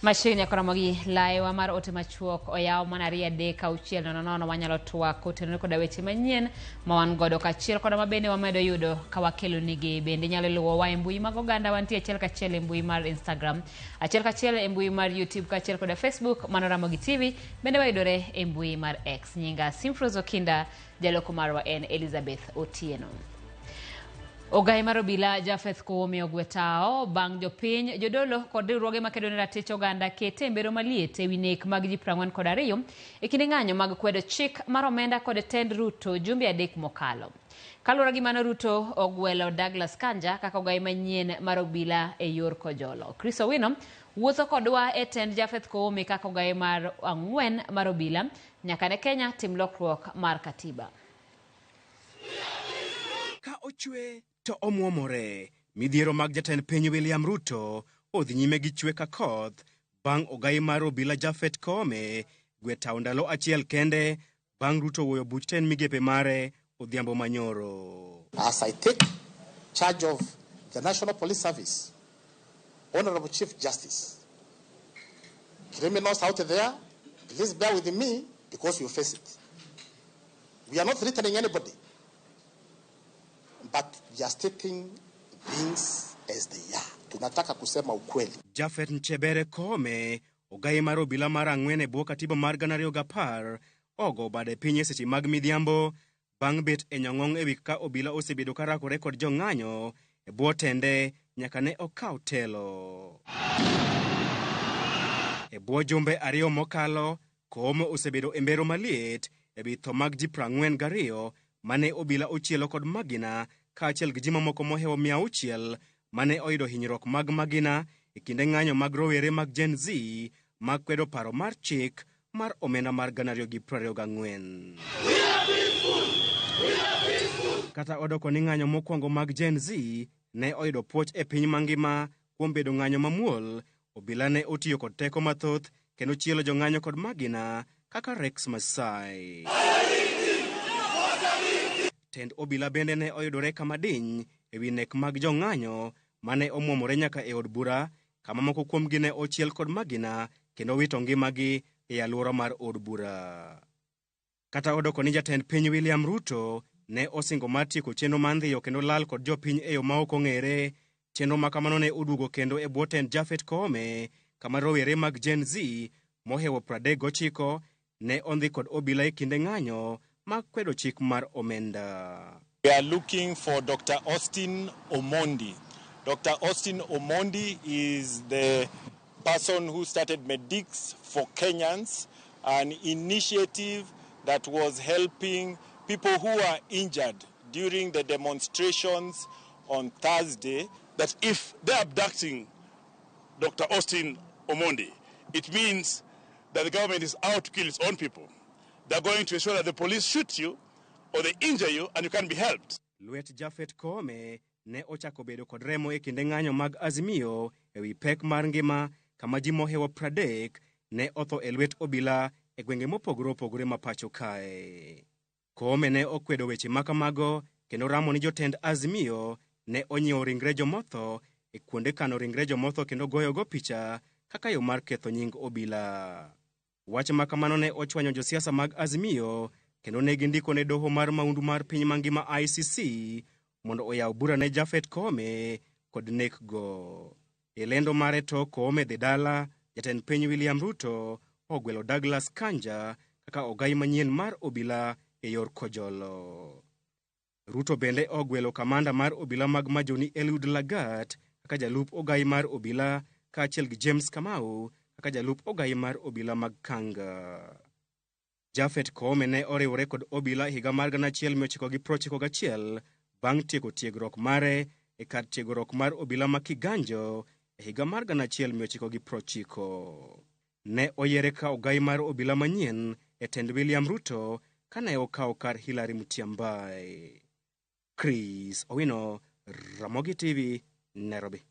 Machiegni Ramogi laewa mar ote machuok oyaw mana 2 3 6 0 0 wanyalo twak kotenore koda weche manyien ma wan godo kaachiel koda mabende wamedo yudo ka wakelo nigi. Bende inyalo luwowa e mbui mag oganda, wantie achiel kachiel e mbui mar Instagram, achiel kachiel e mbui mar YouTube kaachiel koda Facebook, mano Ramogi TV. Bende wayudore e mbui mar X. Nyinga Simfrose Okinda, jaloko marwa en Elizabeth Otieno. Ogai mar obila Japheth Koome ogwe tao bang' jopiny, jodolo kod riwruoge makedo ne ratich oganda kete e mbero maliet ewi nek mag ji 42 e kinde ng'anyo mag kwedo chik mar omenda kod tend Ruto jumbe 3 mokalo. Kaluwore gi mano, Ruto ogwelo Douglas Kanja kaka ogai manyien mar obila e yor kojolo. Chris Owino wuotho kodwa e tend Japheth Koome kaka ogai mar 4 mar obila nyaka ne Kenya tim lokruok mar katiba. Ka ochwe to omwomore. Midhiero mag jatend piny William Ruto odhi nyime gi chwe ka koth bang' ogai mar obila Japheth Koome gwe tao ndalo achiel kende bang' Ruto wuoyo buch tend migepe mare odhiambo manyoro. As I take charge of the National Police Service, Honorable Chief Justice, criminals out there, please bear with me because you face it. We are not threatening anybody, but we are stating things as they are. Tunataka kusema ukweli. Japheth Nchebere Koome, ogai mar obila mar 4 e bwo katiba mar 2010, ogo bade piny e seche mag midhiambo bang' bet e nyong'ong' e wi kaka obila osebedo ka rakore kod jong'anyo e bwo tende nyaka ne okaw telo. E bwo jumbe 2 mokalo, Koome osebedo e mbero maliet e wi tho mag ji 42 mane obila ochielo kod magina kaachiel gi ji mamoko mohewo 600 mane oyudo hinyruok mag magina e kinde ng'anyo mag rowere mag Gen Z mag kwedo paro mar chik mar omenda mar 2024. Kata odoko ni ng'anyo mokwongo mag Gen Z ne oyudo puoch e piny mangima kuom bedo ng'anyo mamuol, obila ne otiyo kod teko mathoth kendo chielo jong'anyo kod magina kaka Rex Masai. Tend obila bende ne oyudore kama diny e wi nek mag jong'anyo mane omwomore nyaka e od bura, kama moko kuomgi ne ochiel kod magina kendo wito ngimagi e alwora mar od bura. Kata odoko ni jatend piny William Ruto ne osingo mar tieko chenro mar ndhiyo kendo lal kod jopiny e yo ma ok ong'ere, chenro ma kamano ne oduogo kendo e bwo tend Japheth Koome, kama rowere mag Gen Z mohewo 39 ne ondhi kod obila e kinde ng'anyo mag kwedo chik mar omenda. We are looking for Dr. Austin Omondi. Dr. Austin Omondi is the person who started Medics for Kenyans, an initiative that was helping people who were injured during the demonstrations on Thursday. That if they're abducting Dr. Austin Omondi, it means that the government is out to kill its own people. They're going to ensure that the police shoot you or they injure you and you can't be helped. Lwet Japheth Koome ne ochako bedo kod remo e kinde ng'anyo mag Azimio e wi pek mar ngima, kama ji mohewo 30 ne otho e lwet obila e gwenge mopogore opogore ma pacho kae. Koome ne okwedo weche ma kamago kendo ramo ni jotend Azimio ne onyiewo ringre jomotho e kuonde kano ringre jomotho kendo goyogo picha kaka yo mar ketho nying obila. Wach ma kamano ne ochwanyo josiasa mag Azimio kendo ne gindiko ne doho mar maundu mar piny mangima ICC mondo oyaw bura ne Japheth Koome kod nek go. E lendo mare to Koome dhi dala, jatend piny William Ruto ogwelo Douglas Kanja kaka ogai manyien mar obila e yor kojolo. Ruto bende ogwelo kamanda mar obila mag Majoni Eliud Lagat kaka jalup ogai mar obila kaachiel gi James Kamau kaka jalup ogai mar obila mag Kanga. Japheth Koome ne oriwore kod obila e higa mar 1991 bang' tieko tiegruok mare e kar tiegruok mar obila ma Kiganjo e higa mar 1990. Ne oyiere ka ogai mar obila manyien e tend William Ruto kane okawo kar Hillary Mutyambai. Chris Owino, Ramogi TV, Nairobi.